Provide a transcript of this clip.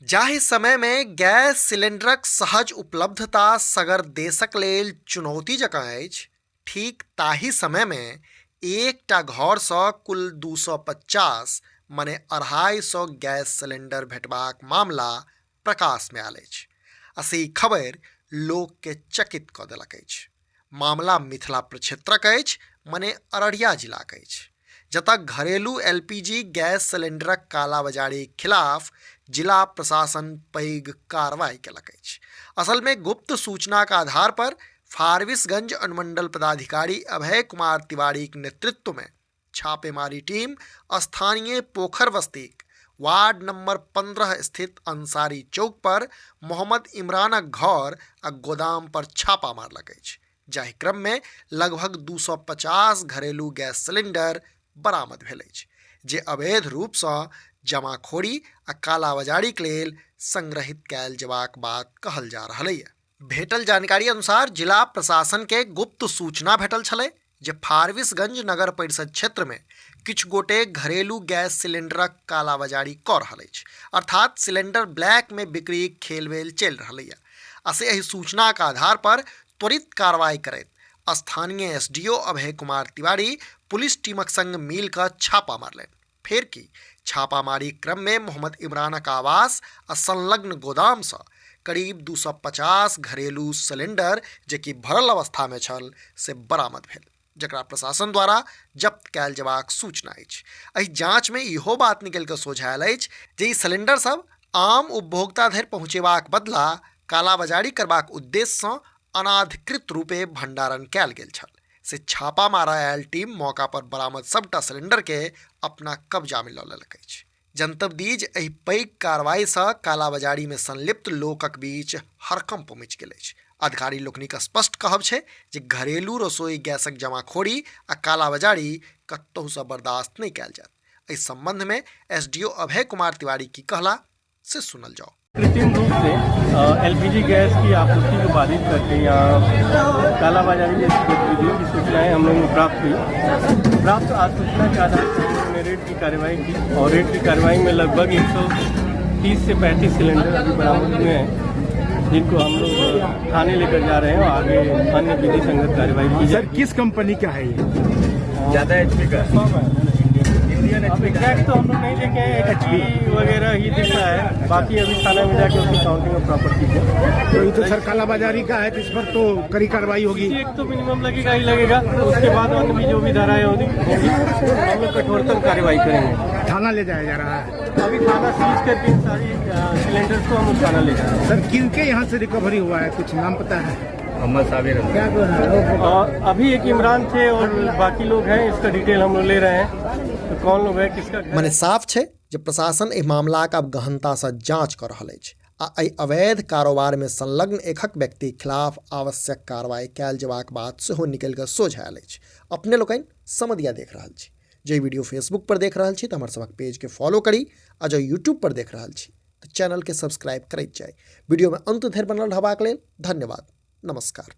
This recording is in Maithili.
जाहि समयमे गैस सिलेंडरक सहज उपलब्धता सगर देशक लेल चुनौती जकाँ अछि, ठीक ताहि समयमे एकटा घरसँ कुल 250 मने 250 गैस सिलेंडर भेटबाक मामला प्रकाशमे आयल अछि आ से ई खबरि लोककेँ चकित कऽ देलक अछि। मामला मिथिला प्रक्षेत्रक अछि मने अररिया जिलाक अछि, जतय घरेलू एलपीजी गैस सिलेंडरक कालाबाजारीक खिलाफ जिला प्रशासन पैघ कार्रवाई केलक अछि। असलमे गुप्त सूचनाक आधार पर फारबिसगंज अनुमंडल पदाधिकारी अभय कुमार तिवारीक नेतृत्वमे छापेमारी टीम स्थानीय पोखर बस्तीक वार्ड नंबर 15 स्थित अंसारी चौक पर मोहम्मद इमरानक घर आ गोदाम पर छापा मारलक अछि, जाहि क्रम में लगभग 250 घरेलू गैस सिलेंडर बरामद भेल अछि, जे अवैध रूप सँ जमाखोरी आ कालाबाजारीक लेल संग्रहित कयल जेबाक बात कहल जा रहल अछि। भेटल जानकारी अनुसार जिला प्रशासन के गुप्त सूचना भेटल छलै जे फारबिसगंज नगर परिषद क्षेत्र में किछु गोटे घरेलू गैस सिलेंडरक कालाबाजारी कऽ रहल अछि, अर्थात सिलेंडर ब्लैक में बिक्रीक खेलवेल चलि रहल यऽ आ से एहि सूचनाक आधार पर त्वरित कार्रवाई करैत स्थानीय एसडीओ अभय कुमार तिवारी पुलिस टीमक संग मिल कऽ छापा मारलनि। फेर की, छापामारी क्रम में मोहम्मद इमरानक आवास आ संलग्न गोदाम सँ करीब 250 घरेलू सिलेंडर जे कि भरल अवस्था में छल से बरामद भेल, जकरा प्रशासन द्वारा जब्त कयल जेबाक सूचना अछि। एहि जांच में इहो बात निकलि कऽ सोझा आयल अछि जे ई सिलेंडर सब आम उपभोक्ता धरि पहुंचेबाक बदला कालाबाजारी करबाक उद्देश्य सँ अनाधिकृत रूपे भंडारण कयल गेल छल। से छापा मारय आयल टीम मौका पर बरामद सबटा सिलेंडर के अपना कब्जा में लऽ लेलक अछि। जनतब दी जे एहि पैघ कार्रवाई सँ कालाबाजारी में संलिप्त लोकक बीच हड़कंप मचि गेल अछि। अधिकारी लोकनिक स्पष्ट कहब छै जे घरेलू रसोई गैसक जमाखोरी आ कालाबाजारी कतहु सँ बर्दाश्त नहि कयल जायत। एहि संबंध में एसडीओ अभय कुमार तिवारी की कहला से सुनल जाओ। कृत्रिम रूप से एलपीजी गैस की आपूर्ति को बाधित करके यहाँ कालाबाजारी जैसी गतिविधियों की सूचनाएं हम लोगों को प्राप्त हुई। प्राप्त सूचना के आधार पर हम लोगों ने रेड की कार्रवाई की और रेड की कार्रवाई में लगभग 130 से 35 सिलेंडर अभी बरामद हुए हैं, जिनको हम लोग थाने लेकर जा रहे हैं और आगे अन्य विधि संगत कार्रवाई की सर जाएगी। किस कंपनी का है ये? ज्यादा एचपी का इंडियन अब एग्जैक्ट तो हम लोग नहीं देखे हैं, एचपी वगैरह ही दिख रहा है, बाकी अभी थाना में जाके उसकी काउंटिंग और प्रॉपर की जाए। तो ये तो सर कालाबाजारी का है, तो इस पर तो कड़ी कार्रवाई होगी। एक तो मिनिमम लगेगा ही लगेगा, उसके बाद अन्य भी जो भी धाराएं होगी होंगी, हम लोग कठोरतम कार्रवाई करेंगे। थाना ले जाया जा रहा है? अभी थाना सीज करके इन सारी सिलेंडर्स को हम लोग थाना ले जा रहे हैं। सर किनके यहाँ से रिकवरी हुआ है, कुछ नाम पता है? मोहम्मद साबिर। और अभी एक इमरान थे और बाकी लोग हैं, इसका डिटेल हम लोग ले रहे हैं, तो कौन लोग है, किसका घर मने साफ छै जे प्रशासन एहि मामलाक आब गहनतासँ जांच कऽ रहल अछि आ एहि अवैध कारोबारमे संलग्न एकहक व्यक्तिक खिलाफ आवश्यक कार्रवाई कयल जेबाक बात सेहो निकलि कऽ सोझा आयल अछि। अपने लोकनि समदिया देख रहल छी। जे वीडियो फेसबुक पर देख रहल छी तऽ हमर सभक पेजके फॉलो करी आ जँ यूट्यूब पर देख रहल छी तऽ चैनलके सब्सक्राइब करैत जाइ। वीडियोमे अंत धरि बनल रहबाक लेल धन्यवाद। नमस्कार।